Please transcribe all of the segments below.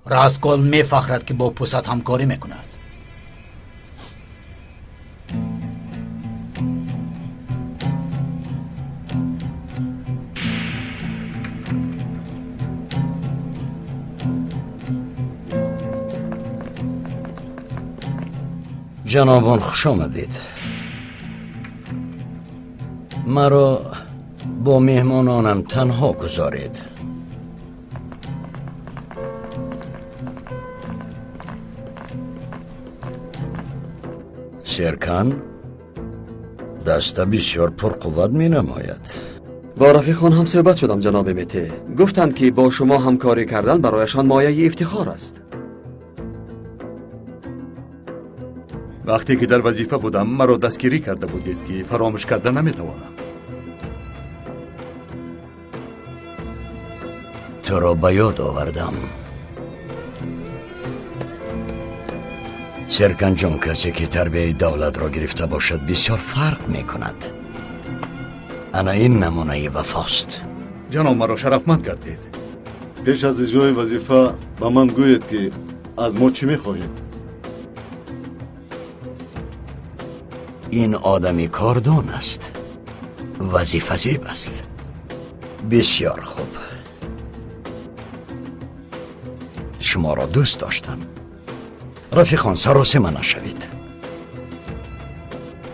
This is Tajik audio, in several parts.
Раскол мефахрад ки бо Пусат ҳамкорӣ мекунад. Ҷанобон, хуш омадед. Маро бо меҳмононам танҳо гузоред. Серкан даста бисёр пурқувват менамояд. Бо рафиқон ҳам суҳбат шудам, ҷаноби Мете. Гуфтанд, ки бо шумо ҳамкорӣ кардан барояшон мояи ифтихор аст. Вақте ки дар вазифа будам, маро дастгирӣ карда будед, ки фаромӯш карда наметавонам. Туро ба ёд овардам. Серканҷон, касе ки тарбияи давлатро гирифта бошад, бисёр фарқ мекунад. Ана ин намунаи вафост. Ҷаноб, маро шарафманд кардед. Пеш аз иҷрои вазифа ба ман гӯед, ки аз мо чӣ мехоҳед? Ин одами кордон аст, вазифазеб аст. Бисёр хуб. Шуморо дӯст доштам. Рафиқон, саросема нашавед.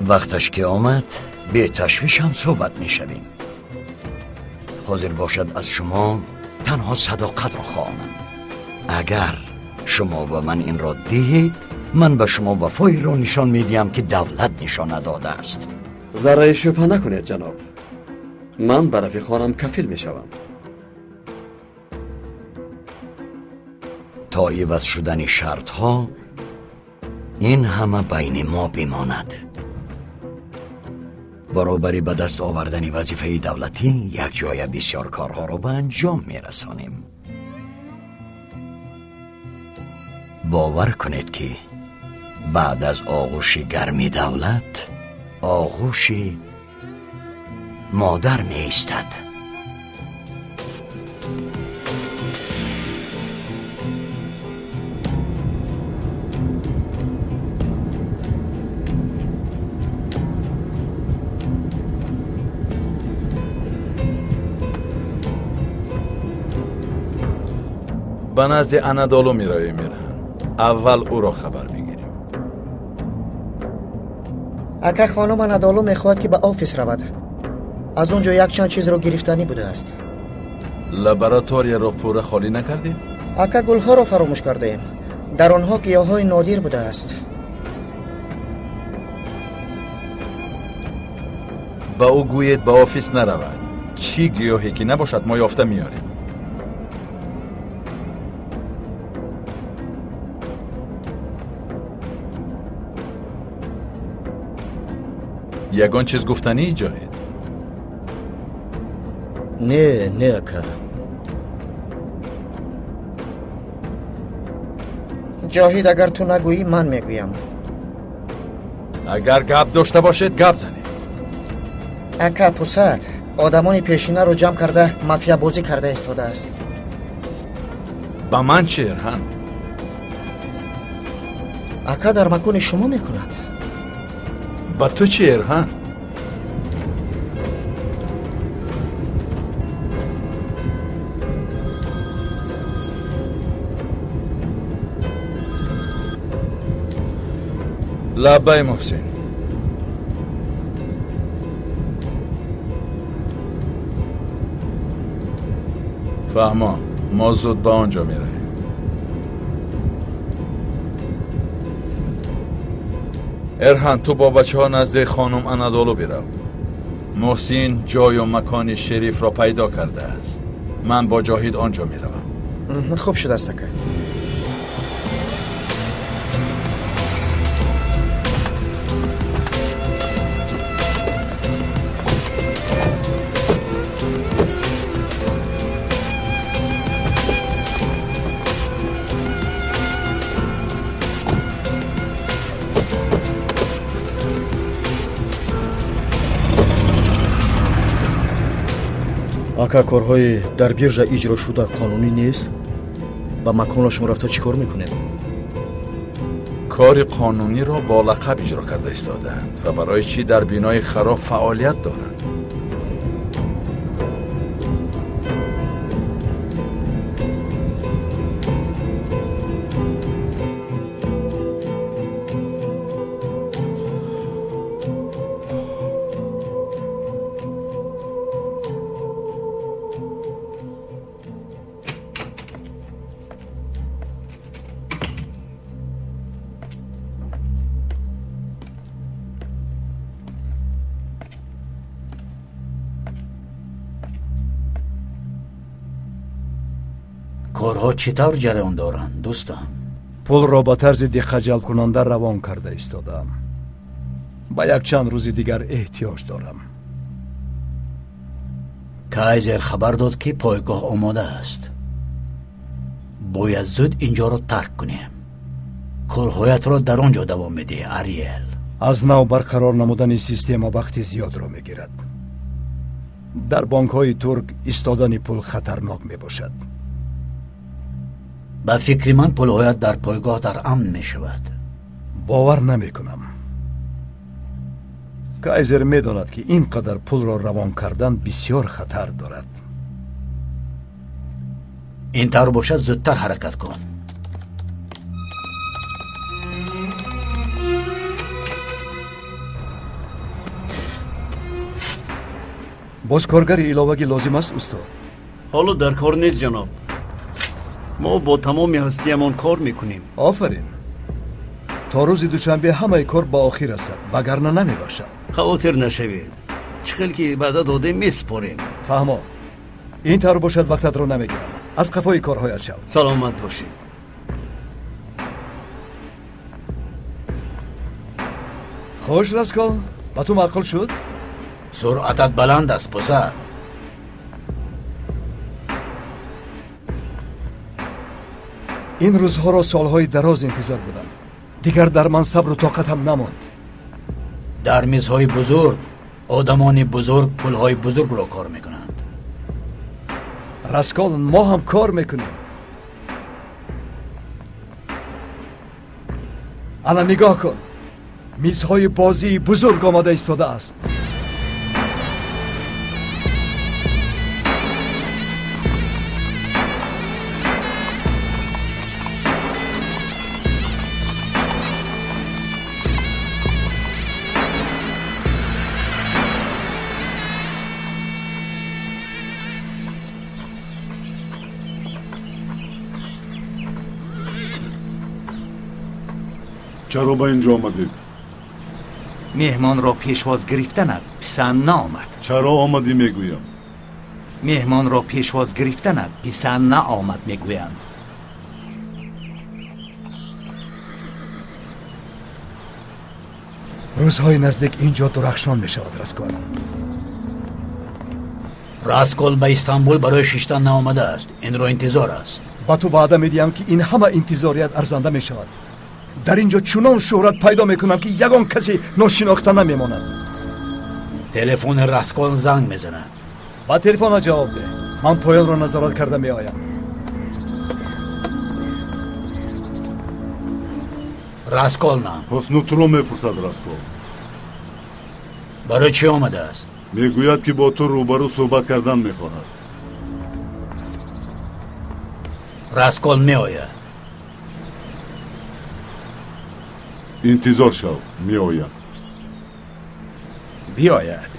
Вақташ ки омад, беташвиш ҳам суҳбат мешавем. Ҳозир бошад, аз шумо танҳо садоқатро хоҳам. Агар шумо ба ман инро диҳед, ман ба шумо вафоеро нишон медиҳам, ки давлат нишон надодааст. Зарраи шубҳа накунед, ҷаноб. Ман ба рафиқонам кафил мешавам. То иваз шудани шартҳо ин ҳама байни мо бимонад. Баробари ба даст овардани вазифаи давлатӣ якҷоя бисёр корҳоро ба анҷом мерасонем. Бовар кунед, ки баъд аз оғӯши гарми давлат оғӯши модар меистад. Ба назди Анадолу меравем, Эрҳан. Аввал ӯро хабар мегирем. Ака, хонум Анадолу мехоҳад, ки ба офис равад. Аз он ҷо якчанд чизро гирифтанӣ будааст. Лабораторияро пурра холӣ накардем? Ака, гулҳоро фаромӯш кардаем. Дар онҳо гиёҳҳои нодир будааст. Ба ӯ гӯед ба офис наравад. Чӣ гиёҳе ки набошад, мо ёфта меорем. Ягон чиз гуфтанӣ, Ҷоҳид? Не, не, ака. Ҷоҳид, агар ту нагӯӣ, ман мегӯям. Агар гап дошта бошед, гап занед. Ака, Пусат одамони пешинаро ҷамъ карда мафиябозӣ карда истодааст. Ба ман чӣ, Эрҳан? Ака, дар макони шумо мекунад. Ба ту чӣ, Эрҳан? Лаббай, Муҳсин. Фаҳмо, мо зуд ба он ҷо меравем. Эрҳан, ту бо бачаҳо назди хонум Анадолу бирав. Муҳсин ҷою макони шерифро пайдо кардааст. Ман бо Ҷоҳид он ҷо меравам. Хуб шудааст, ака. Ака, корҳои дар биржа иҷро шуда қонунӣ нест? Ба маконашон рафта чӣ кор мекунем? Кори қонуниро бо лақаб иҷро карда истодаанд ва барои чӣ дар бинои хароб фаъолият доранд? Корҳо чӣ тавр ҷараён доранд, дӯстам? Пулро ба тарзи диққатҷалбкунанда равон карда истодаам. Ба якчанд рӯзи дигар эҳтиёҷ дорам. Кайзер хабар дод, ки пойгоҳ омода аст. Бояд зуд инҷоро тарк кунем. Корҳоятро дар он ҷо давом медиҳӣ, Ариел. Аз нав барқарор намудани система вақти зиёдро мегирад. Дар бонкҳои турк истодани пул хатарнок мебошад. Ба фикри ман пулҳоят дар пойгоҳ дар амн мешавад. Бовар намекунам. Кайзер медонад, ки ин қадар пулро равон кардан бисёр хатар дорад. Ин тавр бошад, зудтар ҳаракат кун. Боз коргари иловагӣ лозим аст, устод? Ҳоло дар кор нест, ҷаноб. Мо бо тамоми ҳастиямон кор мекунем. Офарин. То рӯзи душанбе ҳамаи кор ба охир расад, вагарна намебошад. Хавотир нашавед. Чӣ хел ки ваъда додем, месупорем. Фаҳмо. Ин тавр бошад, вақтатро намегирам. Аз қафои корҳоят шав. Саломат бошед. Хуш, Раскол, ба ту маъқул шуд? Суръатат баланд аст, пусар. Ин рӯзҳоро солҳои дароз интизор будам. Дигар дар ман сабру тоқатам намонд. Дар мизҳои бузург одамони бузург пулҳои бузургро кор мекунанд. Раскол, мо ҳам кор мекунем. Ана нигоҳ кун, мизҳои бозии бузург омода истодааст. Чаро ба инҷо омадед? Меҳмонро пешвоз гирифтанат писанд наомад. Чаро омадӣ мегӯям? Меҳмонро пешвоз гирифтанат писанд наомад мегӯям. Рӯзҳои наздик инҷо дурахшон мешавад, Раскол. Раскол ба Истанбул барои шиштан наомадааст. Инро интизор аст. Ба ту ваъда медиҳам, ки ин ҳама интизорият арзанда мешавад. Дар инҷо чунон шӯҳрат пайдо мекунам, ки ягон касе ношинохта намемонад. Телефони Раскол занг мезанад. Ба телефона ҷавоб деҳ. Ман поёнро назорат карда меоям. Раскол нам. Ҳусну туро мепурсад, Раскол. Барои чӣ омадааст? Мегӯяд, ки бо ту рӯбарӯ суҳбат кардан мехоҳад. Раскол меояд. Интизор шав, меояд. Биёяд.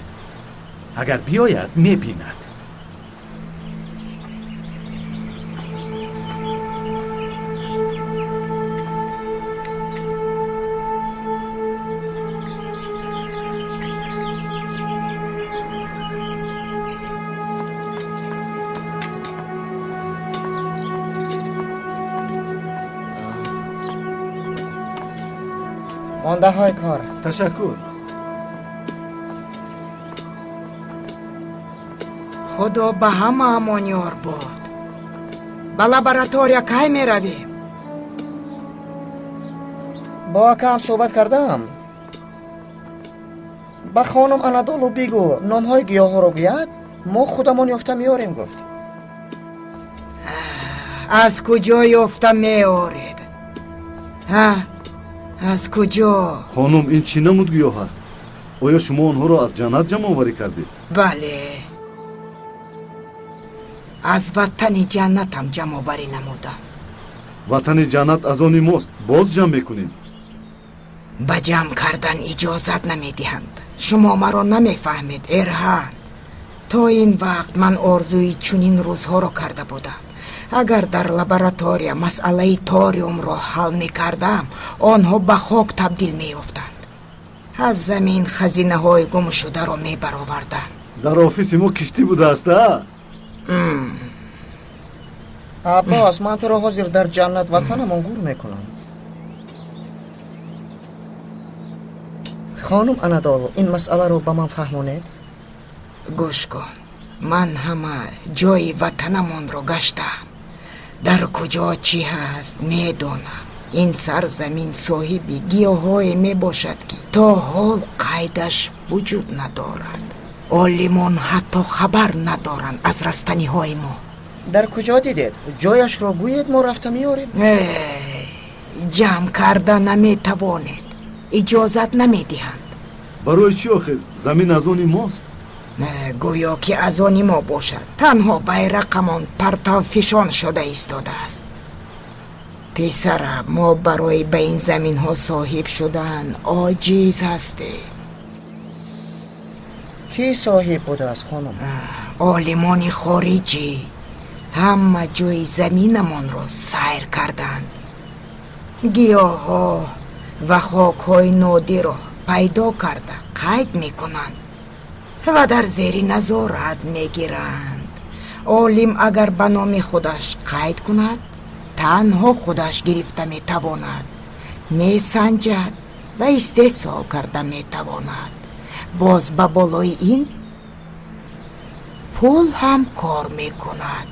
Агар биёяд, мебинад. мондаҳои кор. Ташаккур. Худо ба ҳамаамон ёр бод. Ба лаборатория кай меравем? Бо акаам суҳбат кардаам. Ба хонум Анадолу бигӯ, номҳои гиёҳҳоро гӯяд, мо худамон ёфта меорем, гуфт. Аз куҷо ёфта меоред? Ҳа? Аз куҷо? Хонум, ин чӣ намуд гиёҳ аст? Оё шумо онҳоро аз ҷаннат ҷамъоварӣ кардед? Бале, аз ватани ҷаннатам ҷамъоварӣ намудам. Ватани ҷаннат аз они мост, боз ҷамъ мекунем. Ба ҷамъ кардан иҷозат намедиҳанд. Шумо маро намефаҳмед, Эрҳан. То ин вақт ман орзуи чунин рӯзҳоро карда будам. Агар дар лаборатория масъалаи ториумро ҳал мекардам, онҳо ба хок табдил меёфтанд. Аз замин хазинаҳои гумшударо мебаровардам. Дар офиси мо киштӣ будааст, а? Аббос, ман туро ҳозир дар ҷаннат ватанамон гур мекунам. Хонум Анадолу, ин масъаларо ба ман фаҳмонед? Гӯш кун, ман ҳама ҷои ватанамонро гаштам. Дар куҷо чӣ ҳаст медонам. Ин сарзамин соҳиби гиёҳҳое мебошад, ки то ҳол қайдаш вуҷуд надорад. Олимон ҳатто хабар надоранд аз растаниҳои мо. Дар куҷо дидед? Ҷояшро гӯед, мо рафта меорем. Ҷамъ карда наметавонед, иҷозат намедиҳанд. Барои чӣ охир? Замин аз они мост. Гӯё ки аз они мо бошад. Танҳо байрақамон партавфишон шуда истодааст. Писарам, мо барои ба ин заминҳо соҳиб шудан оҷиз ҳастем. Кӣ соҳиб будааст, хонум? Олимони хориҷӣ ҳама ҷои заминамонро сайр карданд. Гиёҳҳо ва хокҳои нодирро пайдо карда қайд мекунанд ва дар зери назорат мегиранд. Олим агар ба номи худаш қайд кунад, танҳо худаш гирифта метавонад, месанҷад ва истеҳсол карда метавонад. Боз ба болои ин пул ҳам кор мекунад.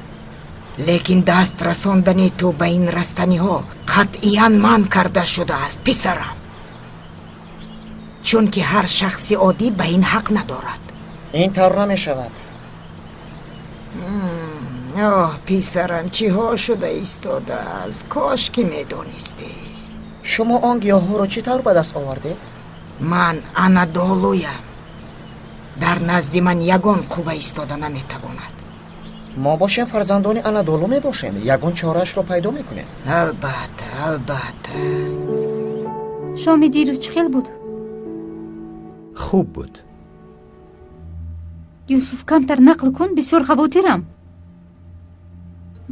Лекин даст расондани ту ба ин растаниҳо қатъиян манъ карда шудааст, писарам, чунки ҳар шахси оддӣ ба ин ҳақ надорад. Ин тавр намешавад. Оҳ, писарам, чиҳо шуда истодааст? Кош ки медонистӣ. Шумо он гиёҳҳоро чӣ тавр ба даст овардед? Ман Анадолуям. Дар назди ман ягон қувва истода наметавонад. Мо бошем фарзандони Анадолу мебошем, ягон чораашро пайдо мекунем. Албатта, албатта. Шоми дирӯз чӣ хел буд? Хуб буд. Юсуф, камтар нақл кун, бисёр хавотирам.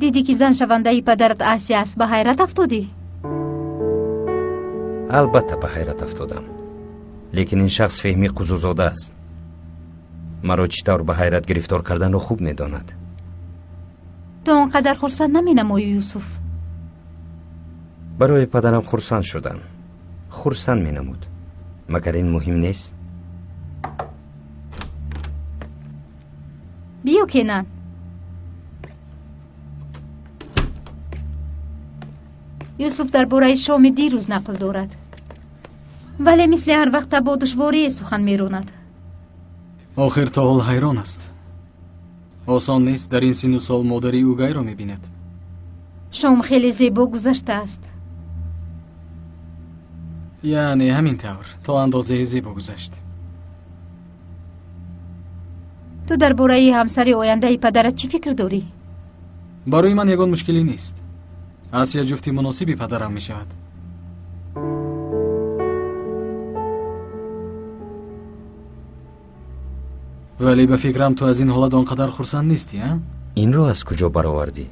Дидӣ ки заншавандаи падарат Асия аст, ба ҳайрат афтодӣ? Албатта ба ҳайрат афтодам, лекин ин шахс Феҳмӣ Қузузода аст. Маро чӣ тавр ба ҳайрат гирифтор карданро хуб медонад. Ту он қадар хурсанд наменамоӣ, Юсуф. Барои падарам хурсанд шудам. Хурсанд менамуд. Магар ин муҳим нест? Биё, Кенан. Юсуф дар бораи шоми дирӯз нақл дорад, вале мисли ҳар вақта бо душворие сухан меронад. Охир то ҳол ҳайрон аст. Осон нест дар ин синну сол модари ӯгайро мебинад. Шом хеле зебо гузаштааст. Яъне ҳамин тавр, то андозае зебо гузашт. Ту дар бораи ҳамсари ояндаи падарат чӣ фикр дорӣ? Барои ман ягон мушкилӣ нест. Асия ҷуфти муносиби падарам мешавад. Вале ба фикрам ту аз ин ҳолат он қадар хурсанд нестӣ, а? Инро аз куҷо баровардӣ?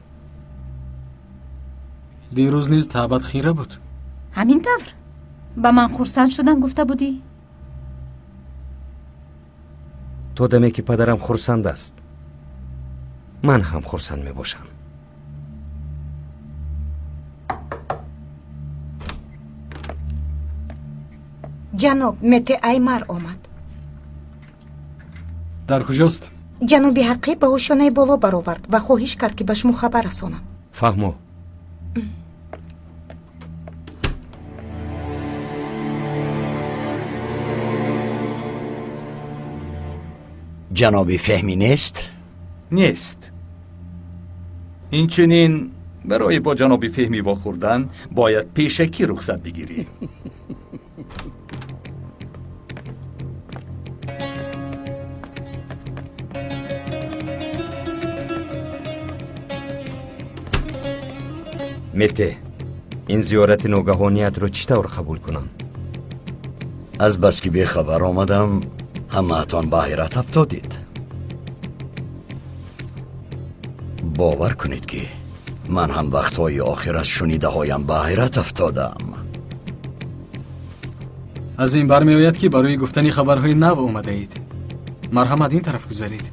Дирӯз низ таъбат хира буд. Ҳамин тавр? Ба ман хурсанд шудам гуфта будӣ? То даме ки падарам хурсанд аст, ман ҳам хурсанд мебошам. Ҷаноб, Мете Аймар омад. Дар куҷост? Ҷаноби Ҳаққӣ ба ошёнаи боло баровард ва хоҳиш кард, ки ба шумо хабар расонам. Фаҳмо. Ҷаноби Феҳмӣ нест? Нест. Инчунин Барои бо ҷаноби Феҳмӣ вохӯрдан бояд пешакӣ рухсат бигирӣ. Мете, ин зиёрати ногаҳониятро чӣ тавр қабул кунам? Аз бас ки бехабар омадам, ҳамаатон ба ҳайрат афтодед. Бовар кунед, ки ман ҳам вақтҳои охир аз шунидаҳоям ба ҳайрат афтодаам. Аз ин бармеояд, ки барои гуфтани хабарҳои нав омадаед. Марҳамат, ин тараф гузаред.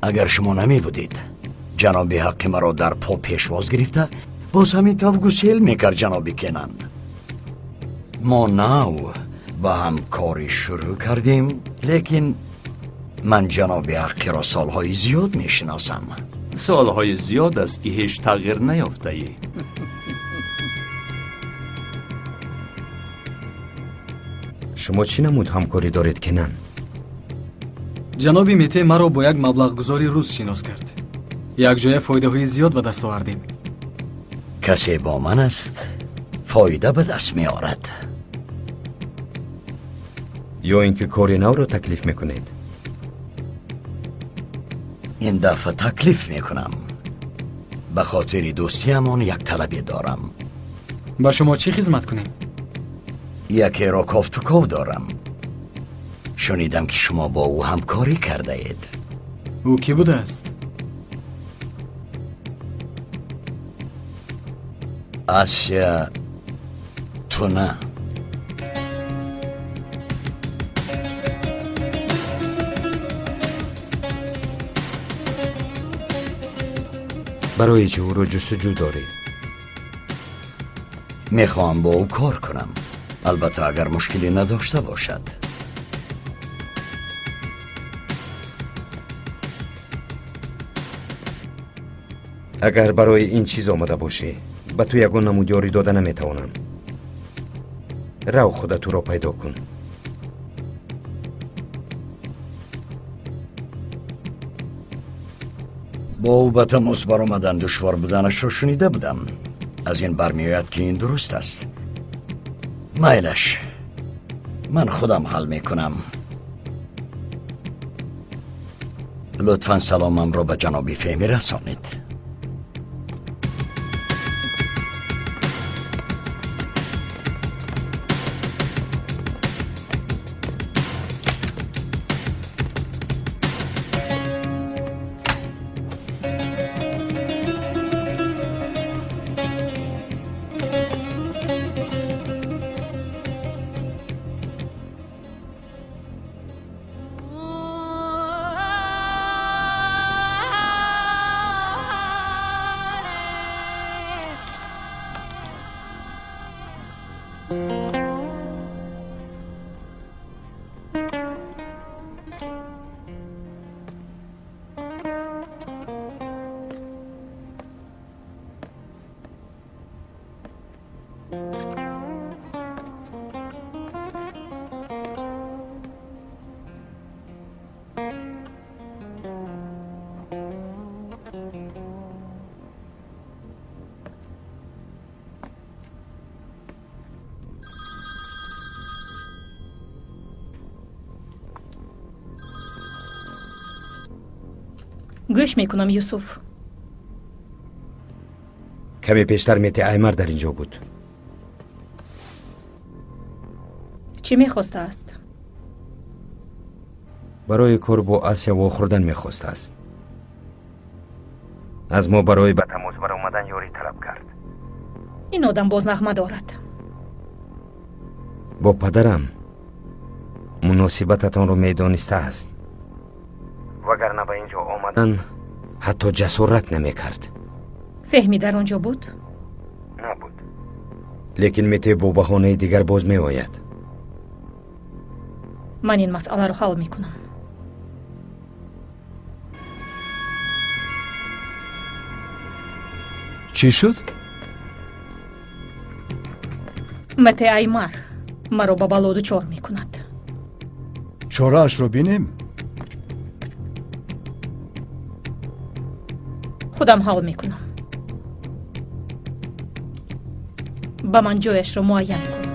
Агар шумо намебудед, ҷаноби ҳаққи маро дар по пешвоз гирифта, боз ҳамин тавр гусел мекард. Ҷаноби Кенан, мо нав ба ҳамкорӣ шурӯъ кардем, лекин ман ҷаноби ҳаққиро солҳои зиёд мешиносам. Солҳои зиёд аст, ки ҳеҷ тағйир наёфтаӣ. Шумо чӣ намуд ҳамкорӣ доред, Кенан? Ҷаноби Мете маро бо як маблағгузори рус шинос кард. Якҷоя фоидаҳои зиёд ба даст овардем. Касе бо ман аст, фоида ба даст меорад. Ё ин ки кори навро таклиф мекунед? Ин дафъа таклиф мекунам. Ба хотири дӯстиамон як талабе дорам. Ба шумо чӣ хизмат кунем? Якеро кофтуков дорам. Шунидам, ки шумо бо ӯ ҳамкорӣ кардаед. Ӯ кӣ будааст? Асия Туна. Барои чӣ ӯро ҷустуҷӯ дорӣ? Мехоҳам бо ӯ кор кунам, албатта агар мушкиле надошта бошад. Агар барои ин чиз омада бошӣ, ба ту ягон намуд ёрӣ дода наметавонам. Рав, худат ӯро пайдо кун. Бо ӯ ба тамос баромадан душвор буданашро шунида будам. Аз ин бармеояд, ки ин дуруст аст. Майлаш, ман худам ҳал мекунам. Лутфан саломамро ба ҷаноби Феҳмӣ расонед. Гӯш мекунам, Юсуф. Каме пештар Мете Аймар дар ин ҷо буд. Чӣ мехостааст? Барои кор бо Асия вохӯрдан мехостааст. Аз мо барои ба тамос баромадан ёрӣ талаб кард. Ин одам боз нағма дорад. Бо падарам муносибататонро медонистааст, вагарна ба ин ҷо омадан ҳатто ҷасорат намекард. Феҳмӣ дар он ҷо буд? Набуд, лекин Мете бо баҳонаи дигар боз меояд. Ман ин масъаларо ҳал мекунам. Чӣ шуд? Мате Аймар маро ба бало дучор мекунад. Чораашро бинем? Худам ҳал мекунам. Ба ман ҷояшро муайян кун.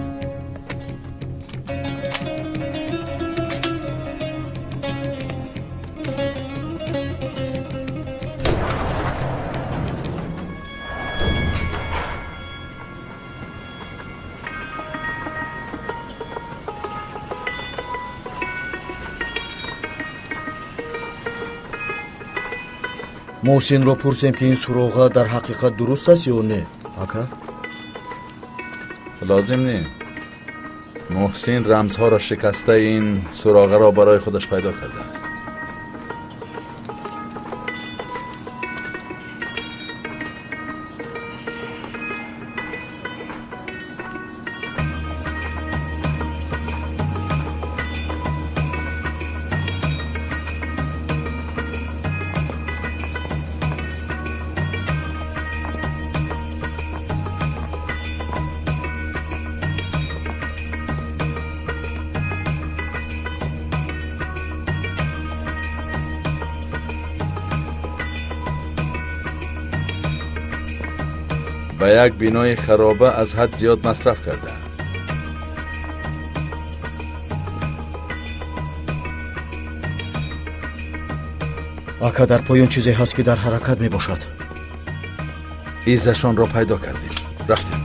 Муҳсинро пурсем, ки ин суроға дар ҳақиқат дуруст аст ё не, ака? Лозим не. Муҳсин рамзҳоро шикаста ин суроғаро барои худаш пайдо кардааст. Ба як бинои хароба аз ҳад зиёд масраф кардаанд. Ака, дар поён чизе ҳаст, ки дар ҳаракат мебошад. Изашонро пайдо кардем. Рафтем.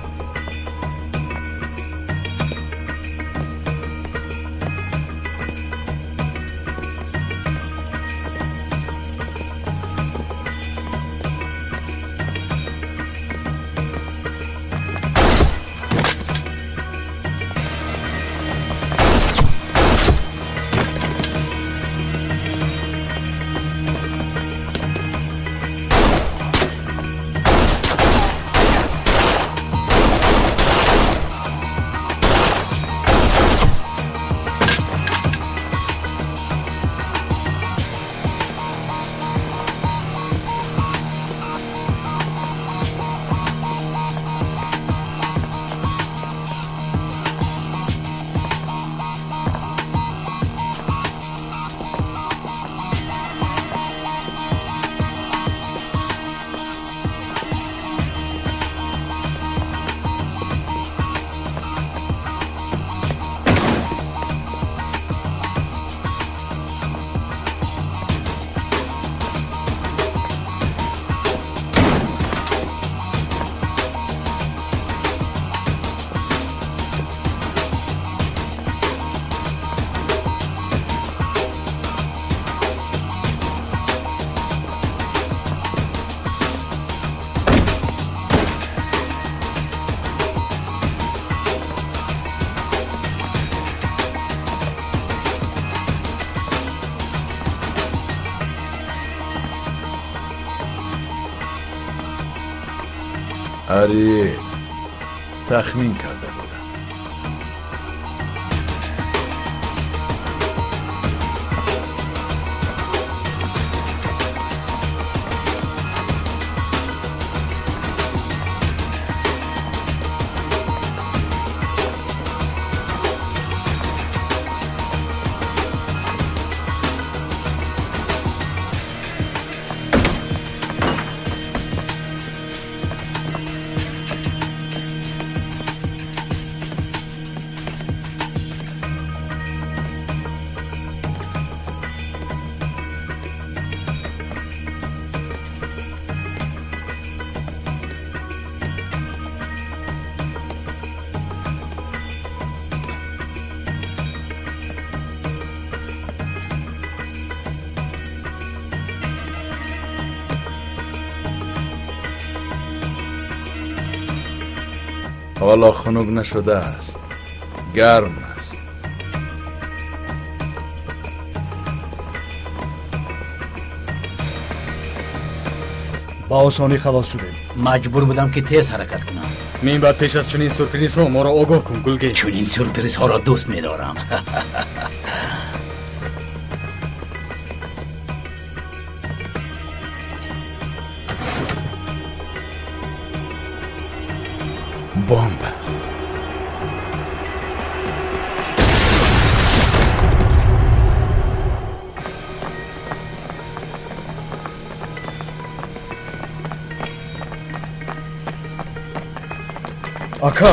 Ариэл, тахмин карда будам. ҳоло хунук нашудааст, гарм аст. Ба осонӣ халос шудем. Маҷбур будам, ки тез ҳаракат кунам. Мин баъд пеш аз чунин сюрпризҳо моро огоҳ кун, Гулге. Чунин сюрпризҳоро дӯст медорам. Бомб. Ака!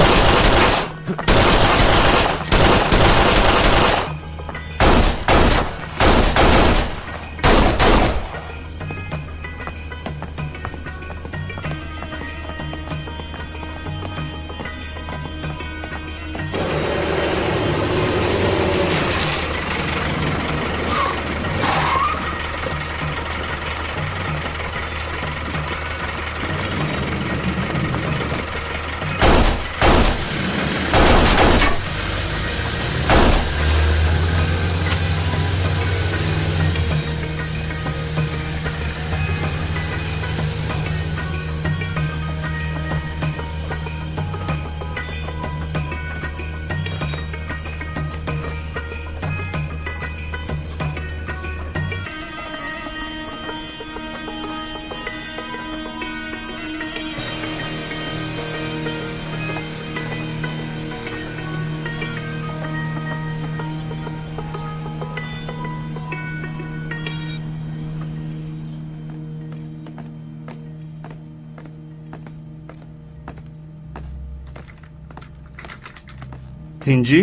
Тинҷӣ?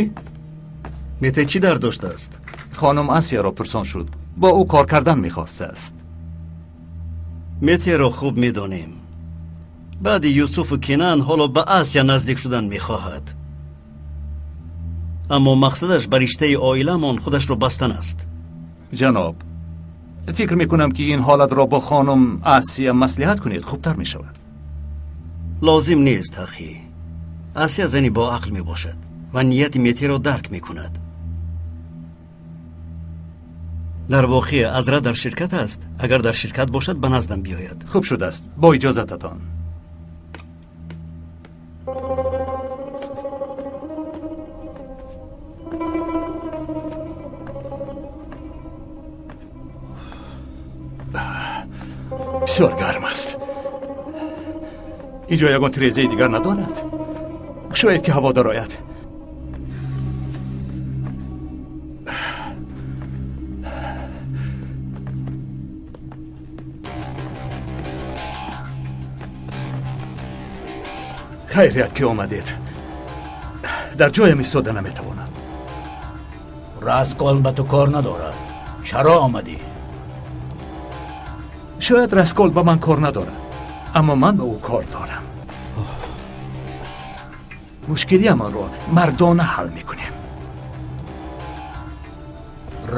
Мете чӣ дар доштааст? Хонум Асияро пурсон шуд. Бо ӯ кор кардан мехостааст. Метеро хуб медонем. Баъди Юсуфу Кинан ҳоло ба Асия наздик шудан мехоҳад. Аммо мақсадаш ба риштаи оиламон худашро бастан аст. Ҷаноб, фикр мекунам, ки ин ҳолатро бо хонум Асия маслиҳат кунед, хубтар мешавад. Лозим нест, ахӣ. Асия зани боақл мебошад ва нияти Метеро дарк мекунад. Дар воқеъ Азра дар ширкат аст. Агар дар ширкат бошад, ба наздам биёяд. Хуб шудааст. Бо иҷозататон. Бисёр гарм аст. Инҷо ягон тирезаи дигар надорад. Шояд ки ҳаво дарояд. Хайрият ки омадед. Дар ҷоям истода наметавонам. Раскол ба ту кор надорад. Чаро омадӣ? Шояд Раскол ба ман кор надорад, аммо ман ба ӯ кор дорам. Мушкилиамонро мардона ҳал мекунем.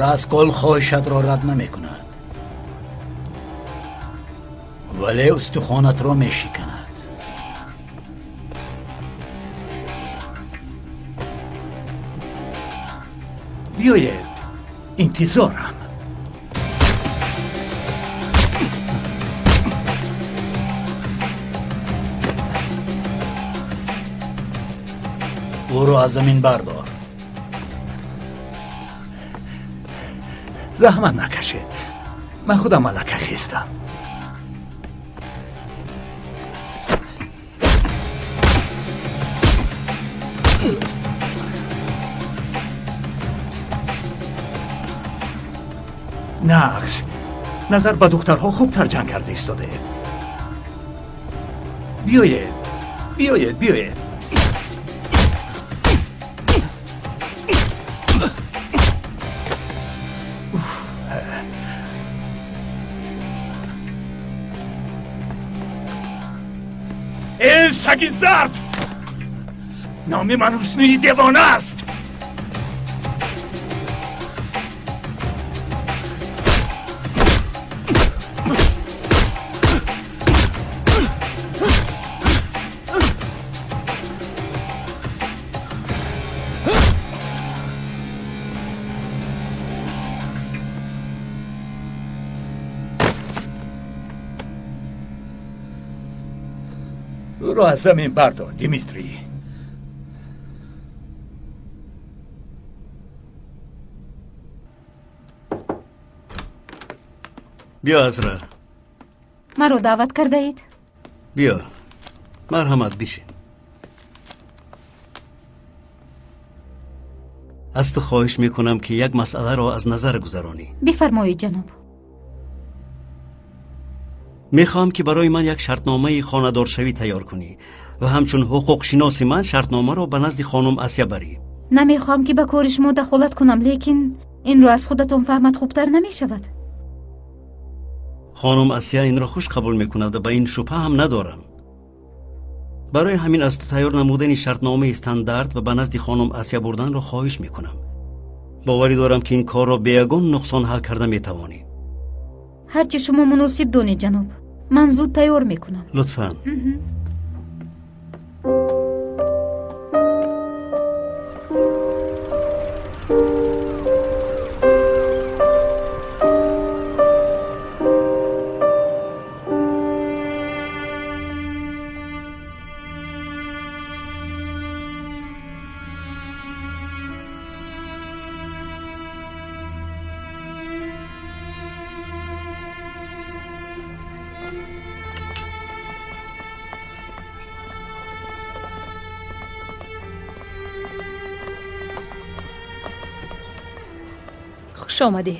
Раскол хоҳишатро рад намекунад, вале устухонатро мешиканад. Биёед, интизорам. Ӯро аз замин бардор. Заҳмат накашед. Ман худам малака хестам. Нағз, назар ба духтарҳо хубтар ҷанг карда истодаед. Биёед, биёед, биёед. Эй, саги зард! Номи ман Ҳуснуи девона аст! Ӯро аз замин бардор, Димитрий. Биё, Азра. Маро даъват кардаед? Биё, марҳамат, бишин. Аз ту хоҳиш мекунам, ки як масъаларо аз назар гузаронӣ. Бифармоед, ҷаноб. Мехоҳам, ки барои ман як шартномаи хонадоршавӣ тайёр кунӣ ва ҳамчун ҳуқуқшиноси ман шартномаро ба назди хонум Асия барӣ. Намехоҳам, ки ба кори шумо дахолат кунам, лекин инро аз худатон фаҳмат хубтар намешавад. Хонум Асия инро хуш қабул мекунад ва ба ин шубҳа ҳам надорам. Барои ҳамин аз ту тайёр намудани шартномаи стандарт ва ба назди хонум Асия бурданро хоҳиш мекунам. Боварӣ дорам, ки ин корро бе ягон нуқсон ҳал карда метавонӣ. Ҳарчи шумо муносиб донед, ҷаноб. Ман зуд тайёр мекунам. Лутфан. Хуш омадӣ.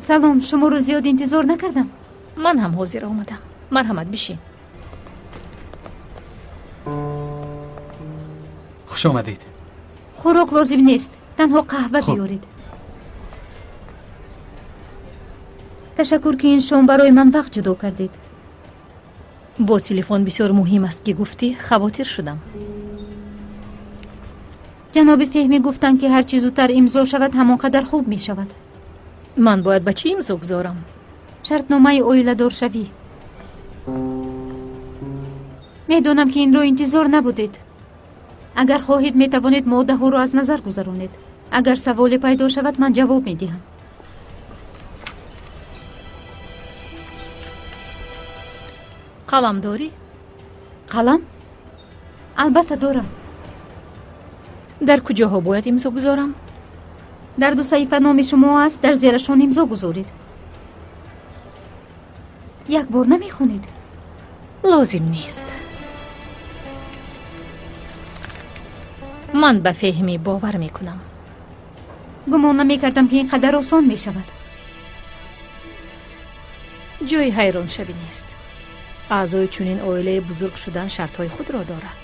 Салом, шуморо зиёд интизор накардам. Ман ҳам ҳозир омадам. Марҳамат, бишин. Хуш омадед. Хӯрок лозим нест, танҳо қаҳва биёред. Ташаккур, ки ин шом барои ман вақт ҷудо кардед. Бо телефон бисёр муҳим аст, ки гуфтӣ, хавотир шудам. Ҷаноби Феҳмӣ гуфтанд, ки ҳарчи зудтар имзо шавад, ҳамон қадар хуб мешавад. Ман бояд ба чӣ имзо гузорам? Шартномаи оиладоршавӣ. Медонам, ки инро интизор набудед. Агар хоҳед, метавонед моддаҳоро аз назар гузаронед. Агар саволе пайдо шавад, ман ҷавоб медиҳам. Қалам дорӣ? Қалам? Албатта дорам. Дар куҷоҳо бояд имзо гузорам? Дар ду саҳифа номи шумо аст, дар зерашон имзо гузоред. Як бор намехонед? Лозим нест. Ман ба Феҳмӣ бовар мекунам. Гумон намекардам, ки ин қадар осон мешавад. Ҷои ҳайроншавӣ нест. Аъзои чунин оилаи бузург шудан шартҳои худро дорад.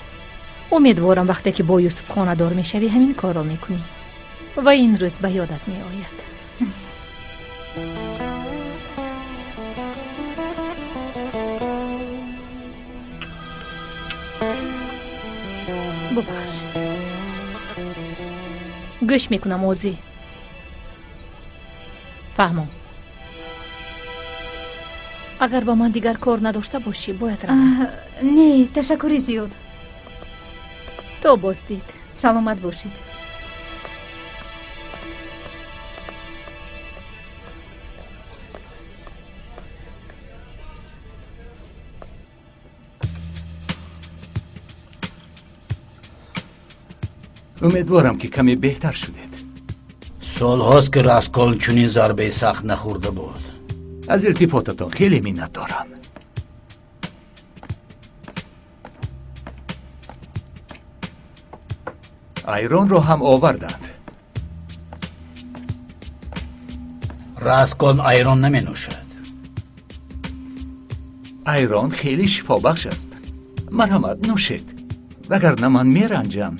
Умедворам, вақте ки бо Юсуф хонадор мешавӣ, ҳамин корро мекунӣ ва ин рӯз ба ёдат меояд. Бубахш, гӯш мекунам, озӣ. Фаҳмом. Агар ба ман дигар кор надошта бошӣ, бояд равам. Не, ташаккури зиёд. То боздид. Саломат бошед. Умедворам, ки каме беҳтар шудед. Солҳост, ки Раскол чунин зарбаи сахт нахӯрда буд. Аз илтифотатон хеле миннатдорам. Айронро ҳам оварданд. Раскол айрон наменӯшад. Айрон хеле шифобахш аст. Марҳамат, нӯшед, вагарна ман меранҷам.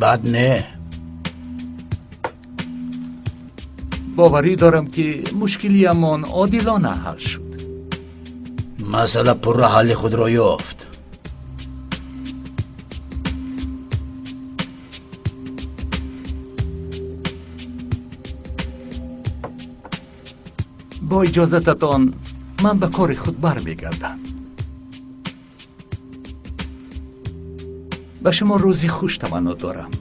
Бад не. Боварӣ дорам, ки мушкилиамон одилона ҳал шуд. Масъала пурра ҳалли худро ёфт. Бо иҷозататон ман ба кори худ бармегардам. Ба шумо рӯзи хуш таманно дорам.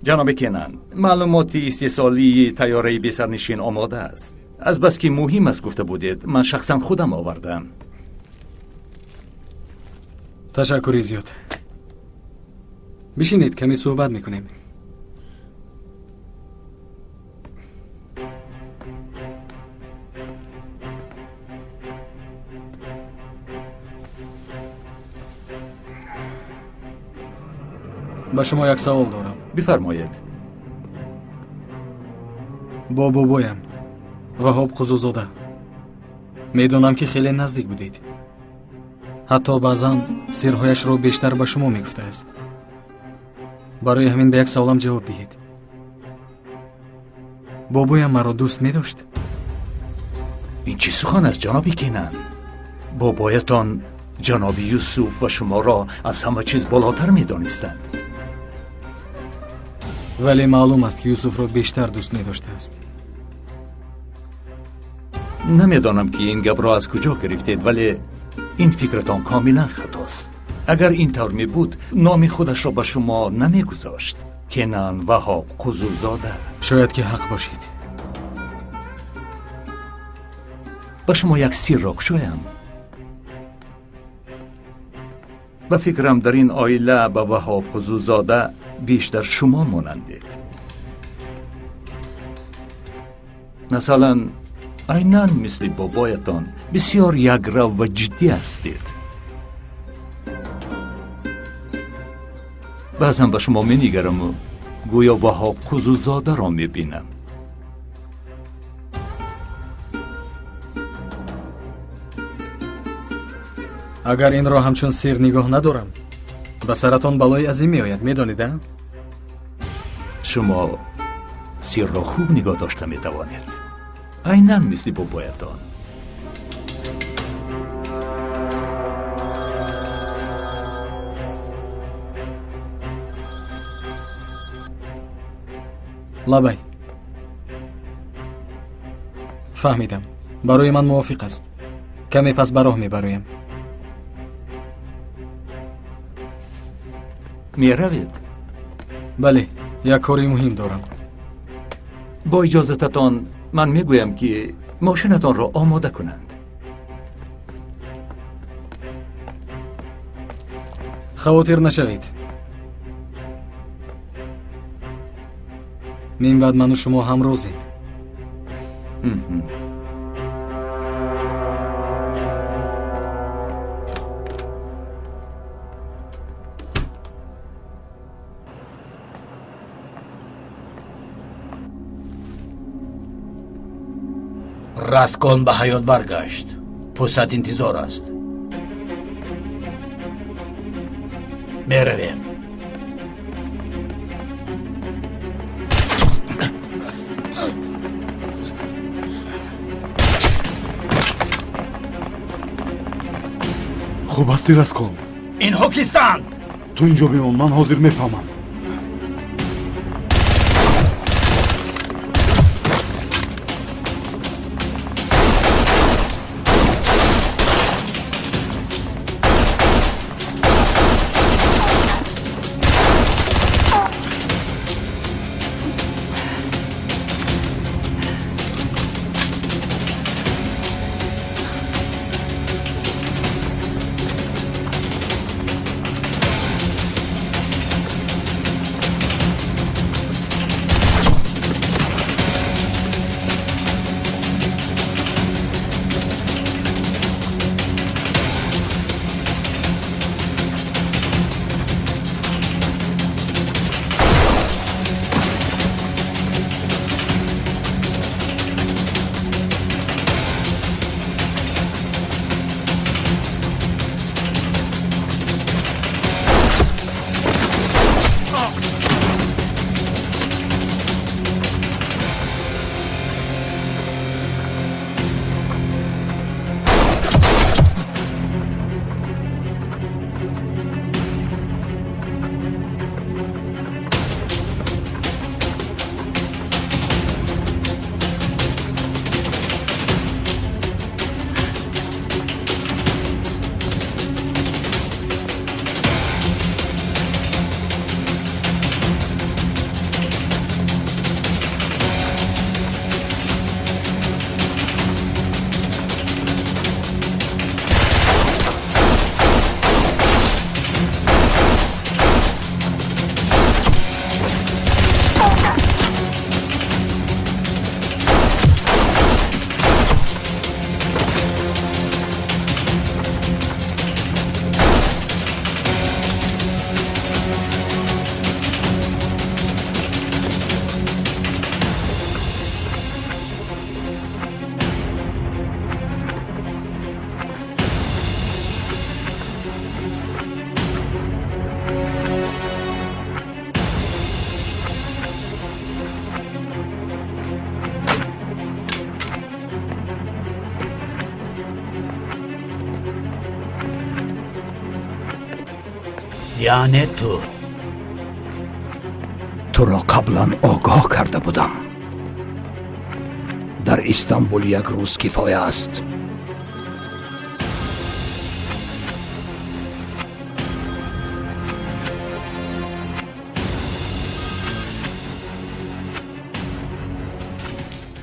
Ҷаноби Кенан, маълумоти истеҳсолии тайёраи бесарнишин омода аст. Азбаски муҳим аст гуфта будед, ман шахсан худам овардам. Ташаккури зиёд. Бишинед, каме суҳбат мекунем. Ба шумо як савол дорам. Бифармоед. Бо бобоям Ваҳоб Қузузода медонам, ки хеле наздик будед. Ҳатто баъзан сирҳояшро бештар ба шумо мегуфтааст. Барои ҳамин ба як саволам ҷавоб диҳед. Бобоям маро дӯст медошт? Ин чӣ сухан аст, ҷаноби Кенан? Бобоятон ҷаноби Юсуф ва шуморо аз ҳама чиз болотар медонистанд. Вале маълум аст, ки Юсуфро бештар дӯст медоштааст. Намедонам, ки ин гапро аз куҷо гирифтед, вале ин фикратон комилан хатост. Агар ин тавр мебуд, номи худашро ба шумо намегузошт. Кенан Ваҳоб Қузузода. Шояд ки ҳақ бошед. Ба шумо як сирро кушоям. Ба фикрам, дар ин оила ба Ваҳоб Қузузода бештар шумо монандед. Масалан, айнан мисли бобоятон бисёр якрав ва ҷиддӣ ҳастед. Баъзан ба шумо менигараму гӯё Ваҳоб Қузузодаро мебинам. Агар инро ҳамчун сир нигоҳ надорам, ба саратон балои азим меояд, медонед, а? Шумо сирро хуб нигоҳ дошта метавонед, айнан мисли бобоятон. Лабай, фаҳмидам. Барои ман мувофиқ аст. Каме пас ба роҳ мебароям. Меравед? Бале, як кори муҳим дорам. Бо иҷозататон ман мегӯям, ки мошинатонро омода кунанд. Хавотир нашавед. Минбаъд ману шумо ҳамрозем. Раскон ба ҳаёт баргашт. Пусат интизор аст. Меравем. Хуб ҳастӣ, Раскон? Инҳо кистанд? Ту инҷо бимон, ман ҳозир мефаҳмам. Яъне ту. Туро қаблан огоҳ карда будам. Дар Истанбул як рӯз кифоя аст.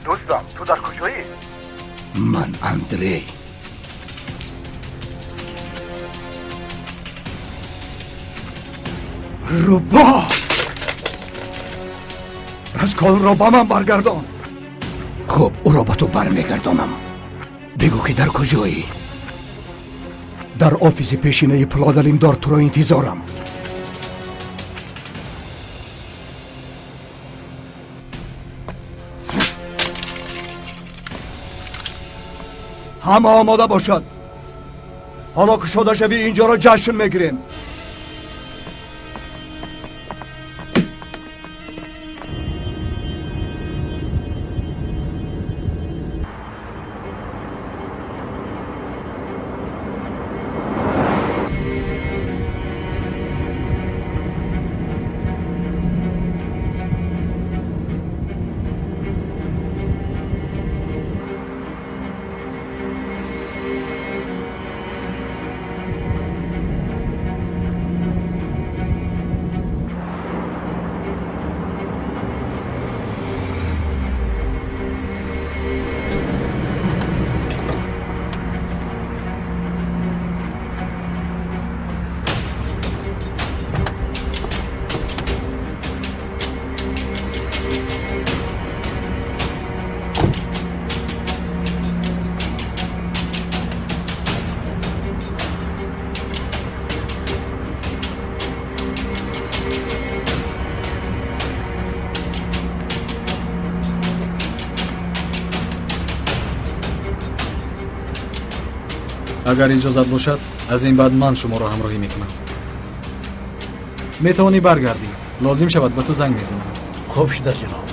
Дӯстам, ту дар куҷоӣ? Ман Андрей. Рӯбоҳ! Расколро ба ман баргардон. Хуб, ӯро ба ту бармегардонам. Бигӯ ки дар куҷоӣ? Дар офиси пешинаи Пулодалимдор туро интизорам. Ҳама омода бошад. Ҳоло кушода шавӣ инҷоро ҷашн мегирем. Агар иҷозат бошад, аз ин баъд ман шуморо ҳамроҳӣ мекунам. Метавонӣ баргардӣ. Лозим шавад ба ту занг мезанам. Хуб шуда ҷаноб.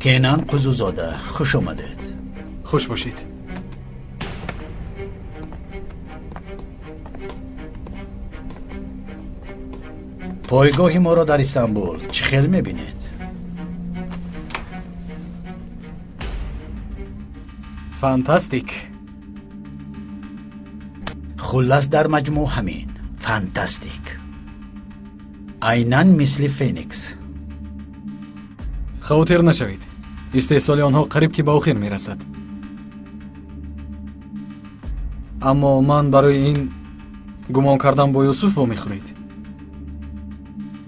Кенан Қузузода, хуш омадед. Хуш бошед. Пойгоҳи моро дар Истанбул чӣ хел мебинед? Фантастик. Хуллас, дар маҷмӯъ ҳамин. Фантастик. Айнан мисли Феникс. Хавотир нашавед. Истеҳсоли онҳо қариб ки ба охир мерасад. Аммо ман барои ин гумон кардам бо Юсуф вомехӯред.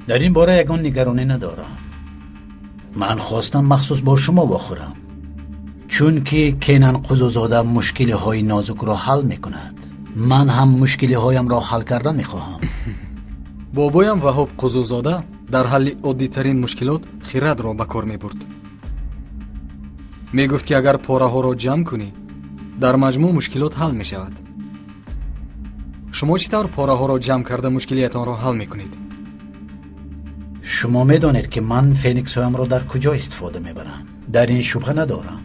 Дар ин бора ягон нигаронӣ надорам. Ман хостам махсус бо шумо вохӯрам, чунки Кенан Қузузода мушкилиҳои нозукро ҳал мекунад. Ман ҳам мушкилиҳоямро ҳал карда мехоҳам. Бобоям Ваҳоб Қузузода дар ҳалли оддитарин мушкилот хирадро ба кор мебурд. Мегуфт ки агар пораҳоро ҷамъ кунӣ, дар маҷмӯъ мушкилот ҳал мешавад. Шумо чӣ тавр пораҳоро ҷамъ карда мушкилиятонро ҳал мекунед? Шумо медонед ки ман фениксҳоямро дар куҷо истифода мебарам. Дар ин шубҳа надорам.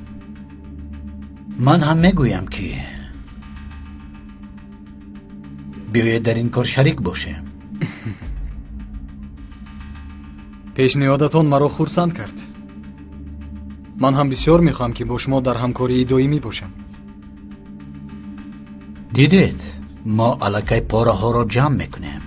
Ман ҳам мегӯям ки биёед дар ин кор шарик бошем. Пешниҳодатон маро хурсанд кард. Ман ҳам бисёр мехоҳам, ки бо шумо дар ҳамкории доимӣ бошам. Дидед, мо аллакай пораҳоро ҷамъ мекунем.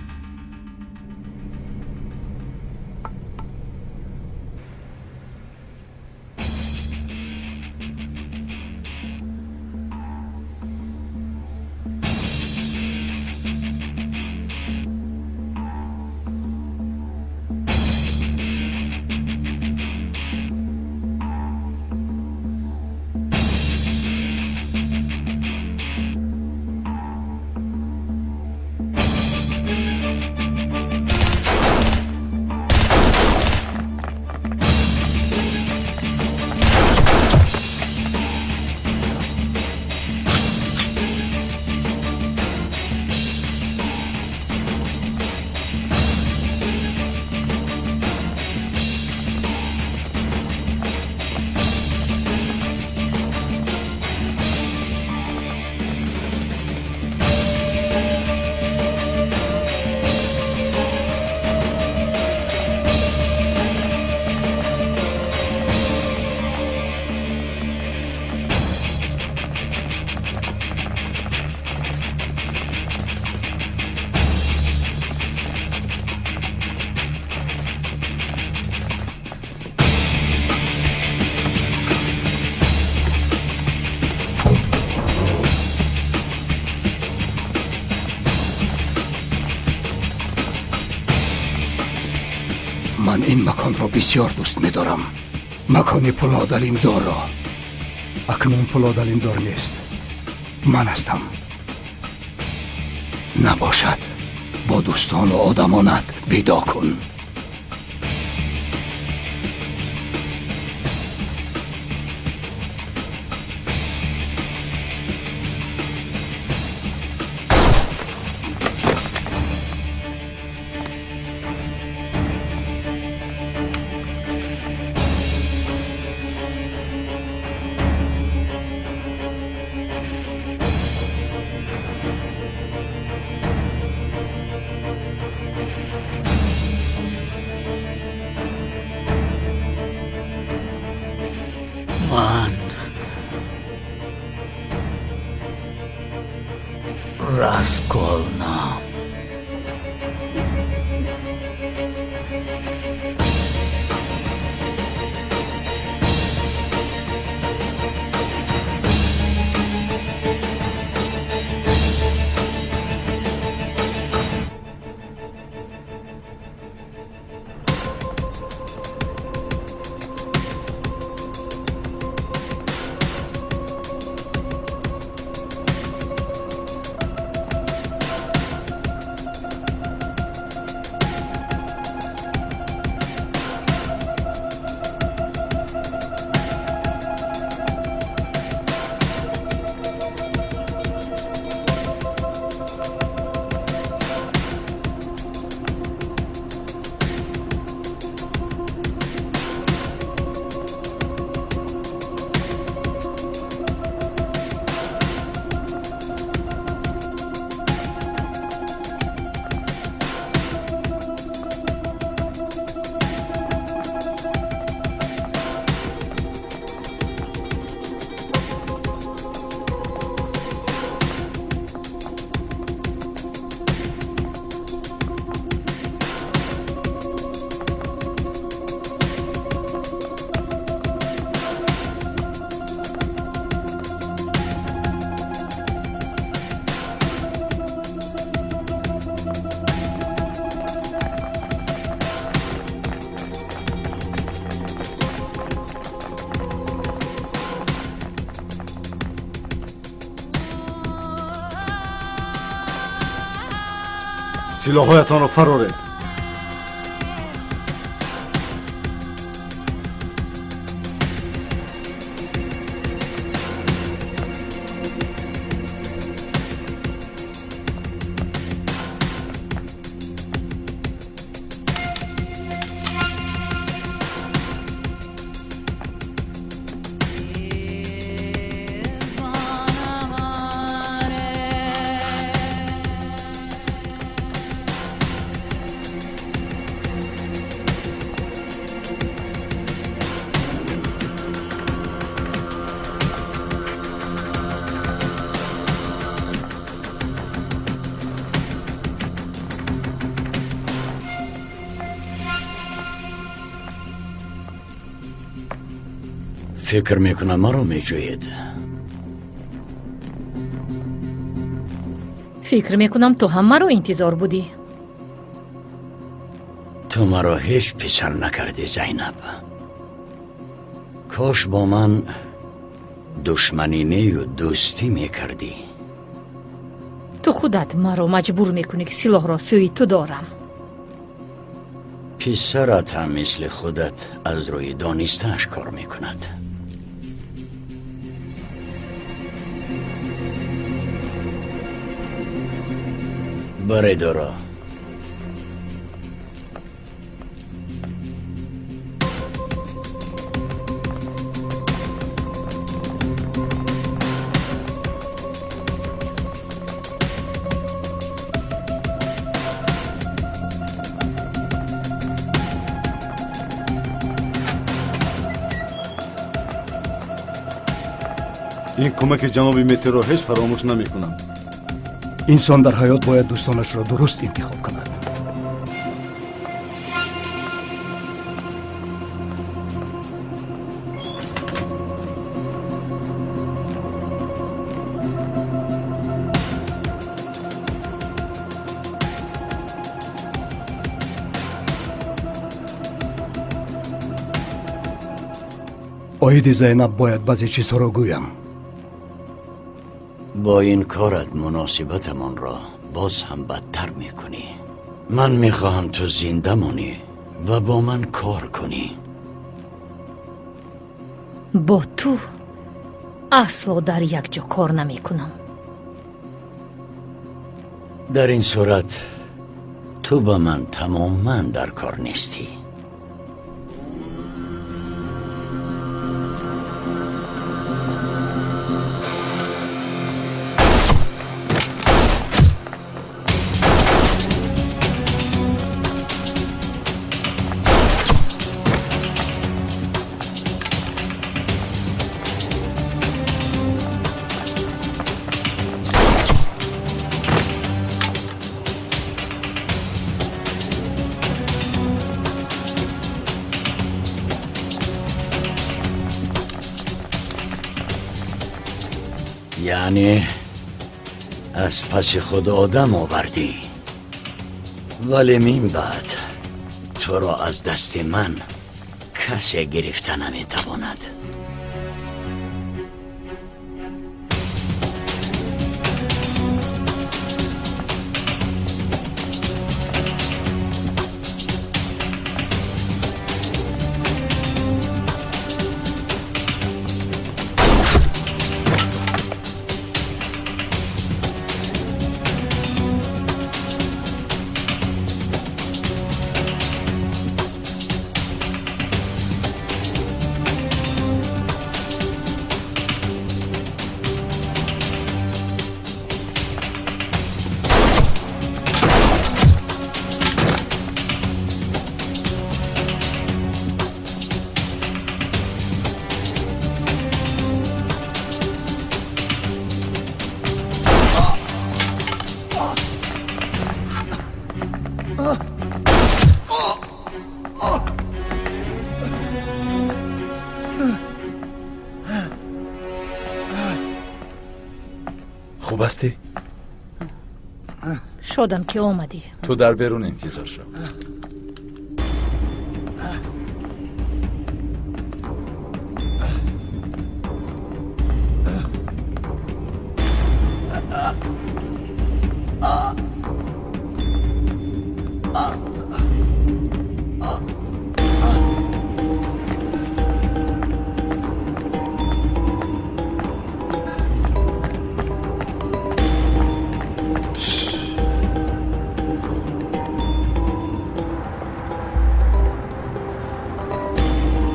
Ман ин маконро бисёр дӯст медорам. Макони Пулодалимдорро. Акнун Пулодалимдор нест. Ман ҳастам. Набошад. Бо дӯстону одамонат видо кун. Ман Расколнам. Силоҳҳоятонро фароред. Фикр мекунам маро меҷӯед. Фикр мекунам ту ҳам маро интизор будӣ. Ту маро ҳеҷ писанд накардӣ, Зайнаб. Кош бо ман душманӣ нею дӯстӣ мекардӣ. Ту худат маро маҷбур мекунӣ, ки силоҳро сӯи ту дорам. Писарат ҳам мисли худат аз рӯи донистааш кор мекунад. Баред ӯро. Ин кӯмаки ҷаноби Метеро ҳеҷ фаромӯш намекунам. Инсон дар ҳаёт бояд дӯстонашро дуруст интихоб кунад. Оиди Зайнаб бояд баъзе чизҳоро гӯям. Бо ин корат муносибатамонро боз ҳам бадтар мекунӣ. Ман мехоҳам ту зинда монӣ ва бо ман кор кунӣ. Бо ту асло дар як ҷо кор намекунам. Дар ин сурат ту ба ман тамоман дар кор нестӣ. Яъне аз паси худ одам овардӣ, вале мин баъд туро аз дасти ман касе гирифта наметавонад. Хуб ҳастӣ? Шодам ки омадӣ. Ту дар берун интизор шав.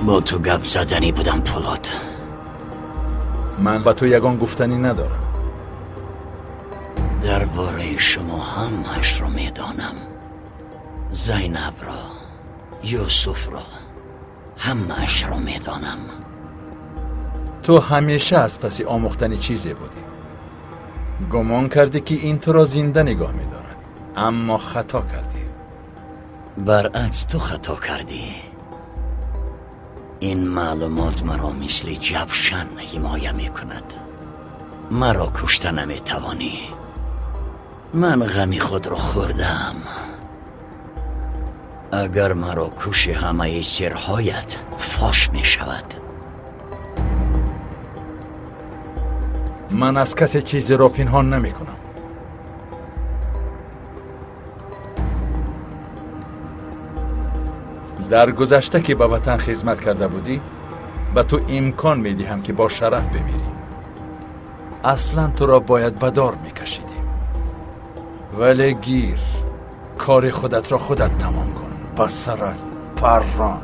Бо ту гап заданӣ будам, Пулод. Ман ба ту ягон гуфтанӣ надорам. Дар бораи шумо ҳамаашро медонам. Зайнабро, Юсуфро, ҳамаашро медонам. Ту ҳамеша аз паси омӯхтани чизе будӣ. Гумон кардӣ, ки ин туро зинда нигоҳ медорад, аммо хато кардӣ. Баръакс, ту хато кардӣ. Ин маълумот маро мисли ҷавшан ҳимоя мекунад. Маро кушта наметавонӣ. Ман ғами худро хӯрдаам. Агар маро куши, ҳамаи сирҳоят фош мешавад. Ман аз касе чизеро пинҳон намекунам. Дар гузашта ки ба ватан хизмат карда будӣ, ба ту имкон медиҳам ки бо шараф бимирӣ. Аслан туро бояд ба дор мекашидем. Вале гир, кори худатро худат тамом кун. Ба сарат паррон.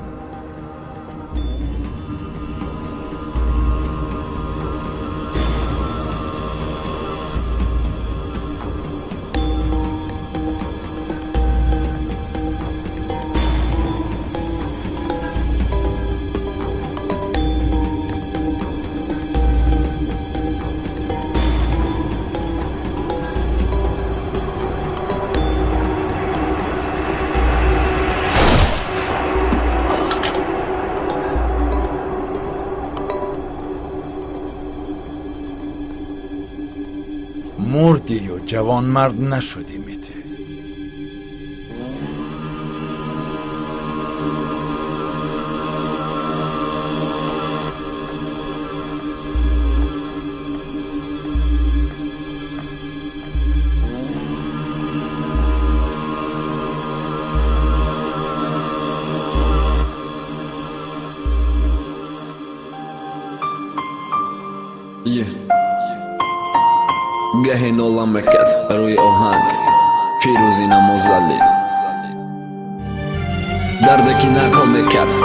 Мурдию ҷавонмард нашудӣ, Мете. Гаҳе нола мекард рӯи оҳанг Фирӯзи Намозалӣ, дарде ки нақл мекард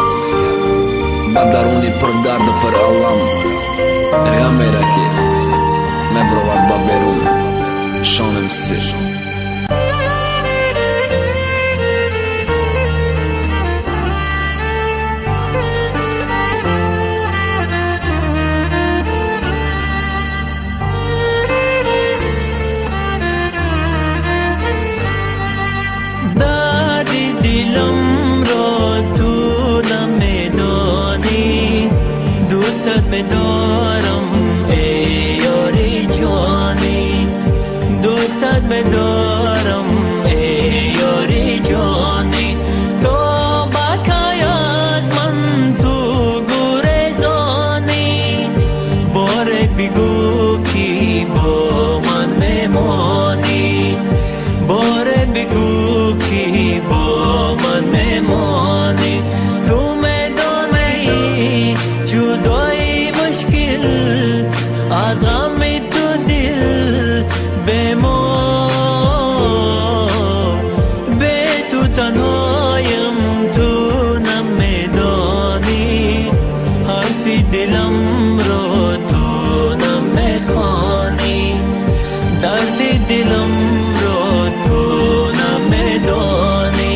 ба даруни пурдарду пуралам, ғамере ки мебаровард ба берун шоним сир. بدارم ای یاری جانی، دوستت بدارم ای یاری جانی، تو بکای از من تو گریزانی، باره بگو کی با من ممانی، باره بگو کی با من ممانی، تو میدانی جدایی از غم تو دل به ما، به تو تنهایم تو نمیدانی، حرف دلم را تو نمیخوانی، درد دلم را تو نمیدانی.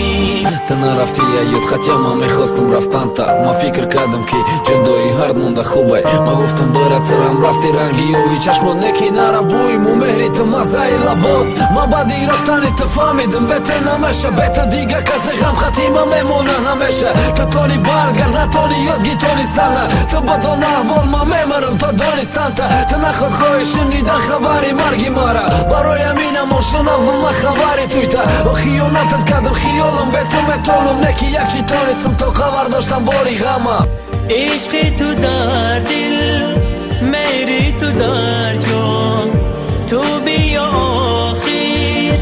Ту нарафтӣ ёд, хотя ман мехостам рафтанта. Ман фикр кардам ки ҷудоӣ ҳард монда хубай. Ман гуфтам бира турам, рафти ранги ёви чашмот неки нара бӯй мумеҳри ту маззаи лабот. Ман баъди рафтани ту фаҳмидам бете намеша, бета дига кас не ғам хатима мемона ҳамеша. Ту тони баргард натони ёд гитонистана, ту бадон аҳвол ман мемирам то донистанта. Ту наход хоҳӣ шунидан хабари марги мара, барои ҳаминам ошунавам ман хабари туйта. О хиёнатат кардам, хиёлам бе ту метонам, неки як чӣ тонистам то хабар доштам бори ғама. Ишқи ту дар дил, меҳри ту дар ҷон, ту биё охир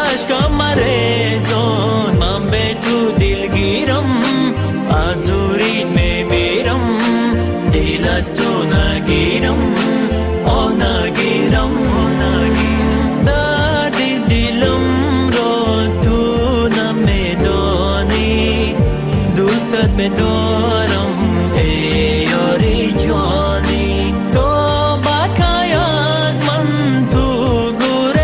ашкам марезон, ман бе ту дилгирам аз дурӣ мемирам, дил аз ту нагирам, оҳ нагирам, дарди дилам ро ту намедонӣ, дӯстат медорам эй ёри ҷонӣ, то бакай аз ман ту гурезонӣ.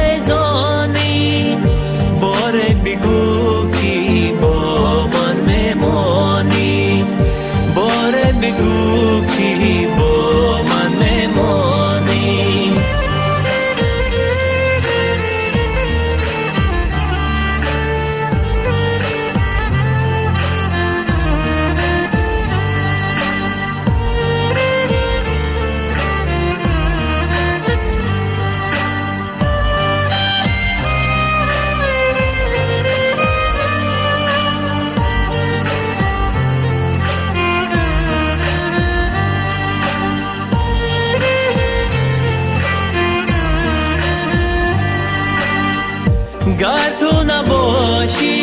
Гар ту набошӣ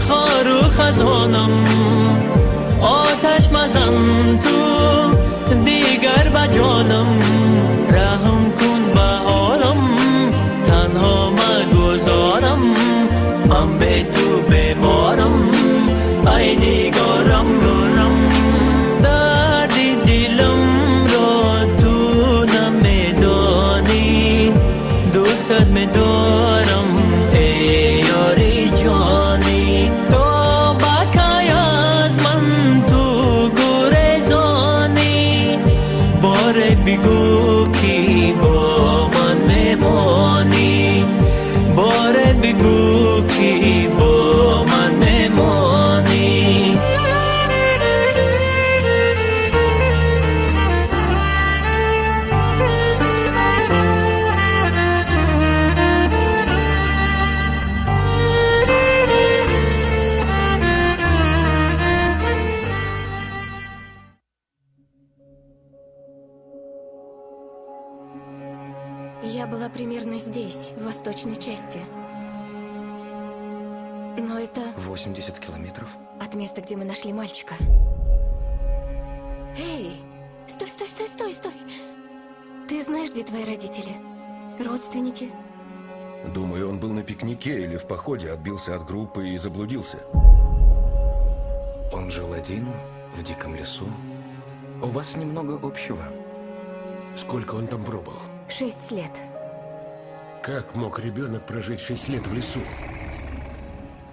хору хазонам, оташ мазан ту дигар ба ҷонам. Раҳм кун ба ҳолам, танҳо магузорам, ман бе ту беморам, ай нигорам. Дарди диламро ту намедонӣ, дӯстат медорам эй ёри ҷонӣ. То ба кай аз ман ту гурезонӣ, боре бигӯ ки бо ман мемонӣ, боре бигӯ ки бо ман мемонӣ. Я была примерно здесь, в восточной части. Но это... 80 километров? От места, где мы нашли мальчика. Эй! Стой, стой, стой, стой, стой! Ты знаешь, где твои родители? Родственники? Думаю, он был на пикнике или в походе, отбился от группы и заблудился. Он жил один, в диком лесу. У вас немного общего. Сколько он там пробыл? 6 лет. Как мог ребенок прожить 6 лет в лесу?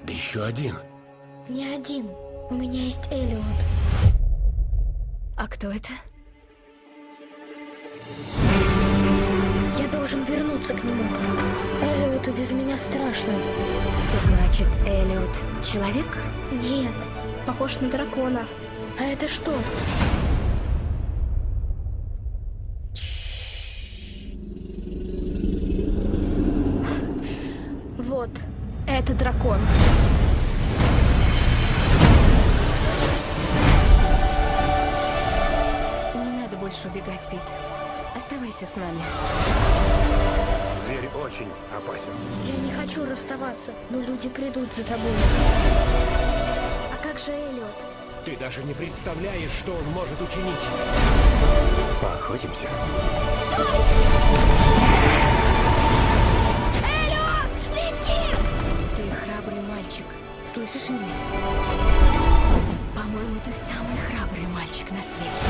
Да еще один. Не один. У меня есть Элиот. А кто это? Я должен вернуться к нему. Элиоту без меня страшно. Значит, Элиот человек? Нет, похож на дракона. А это что? Вот, это дракон. Не надо больше убегать, Пит. Оставайся с нами. Зверь очень опасен. Я не хочу расставаться, но люди придут за тобой. А как же Элиот? Ты даже не представляешь, что он может учинить. Поохотимся. Стой! Элиот, лети! Ты храбрый мальчик. Слышишь меня? По-моему, ты самый храбрый мальчик на свете.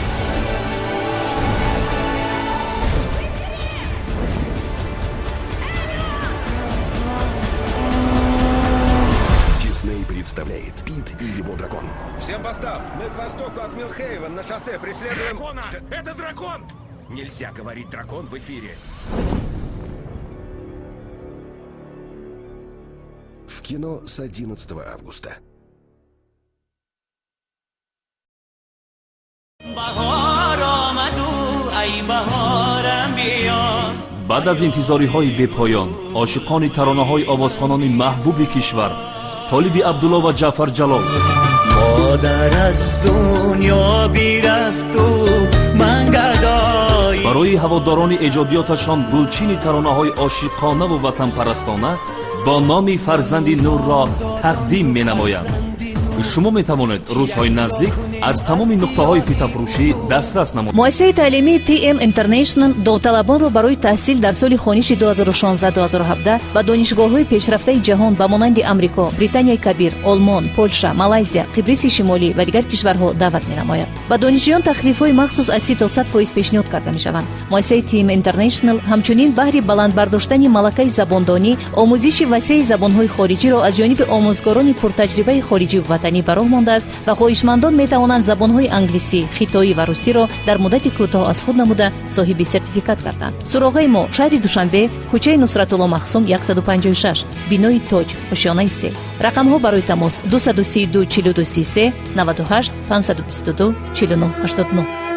Дисней представляет Пит и его дракон. Всем постам! Мы к востоку от Милхейвен на шоссе преследуем... Дракона! Это дракон! Нельзя говорить дракон в эфире. В кино с 11 августа. Баъд аз интизориҳои бепоён, ошиқони таронаҳои овозхонони маҳбуби кишвар Толиби Абдулло ва Ҷаъфар Ҷалол модар аз дунё бирафту ман гадой барои ҳаводорони эҷодиёташон гулчини таронаҳои ошиқонаву ватанпарастона бо номи Фарзанди Нурро тақдим менамоянд. Шумо метавонед рӯзҳои наздик аз тамоми нуқтаҳои фитафурӯшӣ дастрас намоед. Муассисаи таълимии TM International довталабонро барои таҳсил дар соли хониши 2016-2017 ба донишгоҳҳои пешрафтаи ҷаҳон ба монанди Амрико, Британияи Кабир, Олмон, Полша, Малайзия, Қибриси Шимолӣ ва дигар кишварҳо даъват менамояд. Ба донишҷӯён тахфифҳои махсус аз 30 то 100% пешниҳод карда мешаванд. Муассисаи TM International ҳамчунин баҳри баланд бардоштани малакаи забондонӣ, омӯзиши васеи забонҳои хориҷиро аз ҷониби омӯзгорони пуртаҷрибаи хориҷӣ ватанӣ ба роҳ мондааст ва хоҳишмандон метавонанд забонҳои англисӣ, хитоӣ ва русиро дар муддати кӯтоҳ аз худ намуда соҳиби сертификат гарданд. Суроғаи мо шаҳри Душанбе, кӯчаи Нусратулло Махсум 156, бинои Тоҷ, ошёнаи 3. Рақамҳо барои тамос 232 42 33 98 522 49 89.